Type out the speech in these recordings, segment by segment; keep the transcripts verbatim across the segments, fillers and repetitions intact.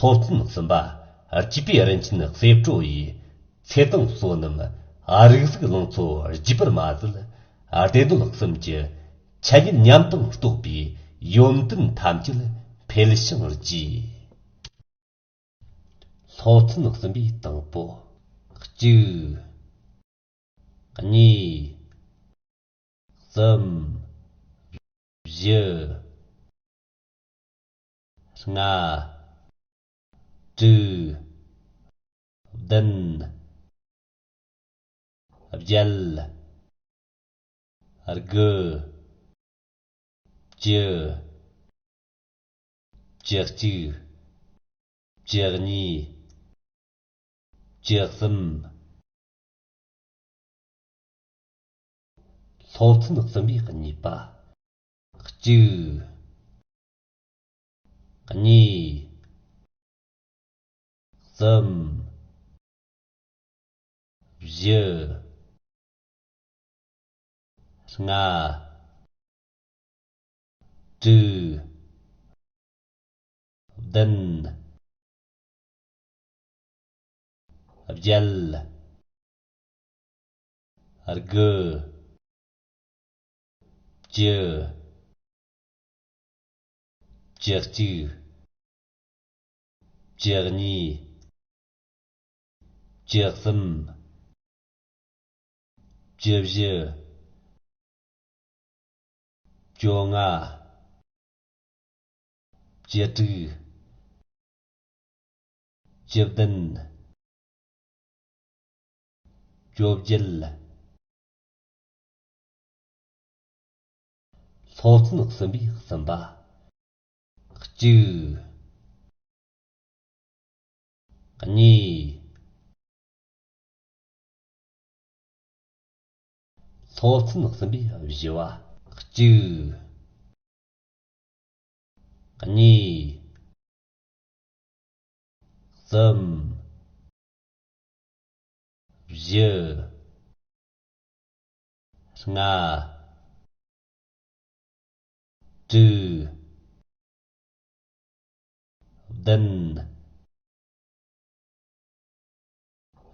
སློབ་ཚན་གསུམ་པ། བརྗིད་པའི་རིན་ཆེན་གསེར་བྲོ་ཡི་ཚེ་དང་བསོད་ནམས་རིག་གཟུགས་ལང་ཚོ་རྒྱས་པར་མ་ཟད། སྡེ་སྣོད་གསུམ་གྱི་འཆད་ཉན་ཉམས་དང་རྟོགས་པའི་ཡོན་ཏན་ཐམས་ཅད་འཕེལ་ཞིང་རྒྱས། སློབ་ཚན་གསུམ་པའི་དང་པོ། གཅིག་གཉིས། གསུམ། བཞི། ལྔ། དྲུག་བདུན། བརྒྱད། དགུ། བཅུ། བཅུ་གཅིག་བཅུ་གཉིས། བཅུ་གསུམ། སློབ་ཚན་གསུམ་པའི་གཉིས་པ། གཅིག་གཉིས། གསུམ། བཞི། ལྔ། དྲུག་བདུན། བརྒྱད། དགུ། བཅུ། བཅུ་གཅིག་བཅུ་གཉིས། བཅུ་གསུམ། བཅུ་བཞི། བཅོ་ལྔ། བཅུ་དྲུག་བཅུ་བདུན། བཅོ་བརྒྱད། སློབ་ཚན་གསུམ་པའི་གསུམ་པ། གཅིག་གཉིས། སློབ་ཚན་གསུམ་པའི་བཞི་བ། གཅིག་གཉིས། གསུམ། བཞི། ལྔ། དྲུག་བདུན།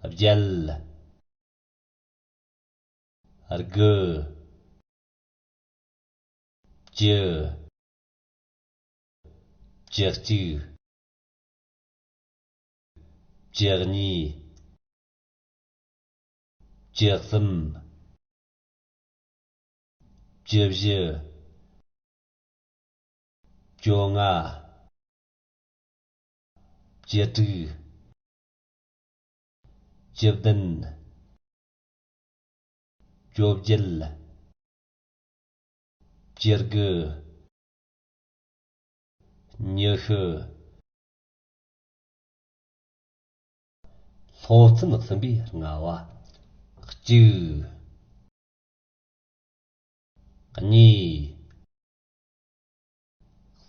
བརྒྱད། དགུ། བཅུ། བཅུ་གཅིག་བཅུ་གཉིས། བཅུ་གསུམ། བཅུ་བཞི། བཅོ་ལྔ། བཅུ་དྲུག་བཅུ་བདུན། བཅོ་བརྒྱད། བཅུ་དགུ། ཉི་ཤུ། སློབ་ཚན་གསུམ་པའི་ལྔ་བ། གཅིག་གཉིས།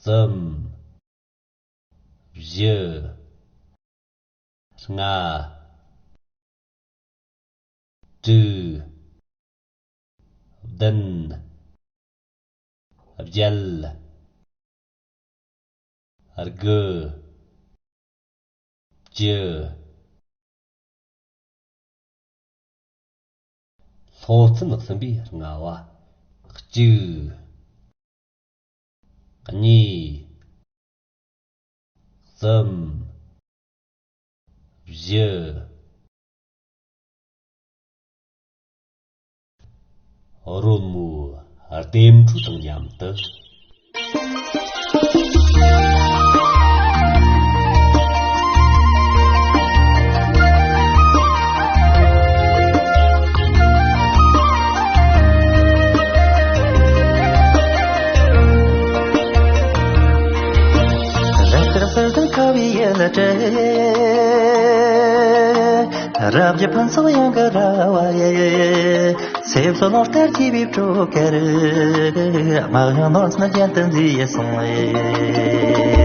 གསུམ། བཞི། ལྔ། དྲུག་བདུན། བརྒྱད། དགུ། བཅུ། སློབ་ཚན་གསུམ་པའི་ལྔ་བ། གཅིག་གཉིས། གསུམ། བཞི། རོལ་མོའི་རྟེན་འབྲེལ་དང་མཉམ་དུ། རབ་ཀྱི་ཟིལ་དང་ཁ་བའི་ཡུལ་ལ་སྤྲད། རབ་ཀྱི་ཕུན་ཚོགས་ཡང་གི་ར་བ་ཡི། སེམས་སུ་ལོ་ལྟར་གྱིས་པའི་སྤྲོ་གར། དམག་ཡང་ནོར་འཛིན་རྒྱན་དུ་མཛེས་སོང་ངེ།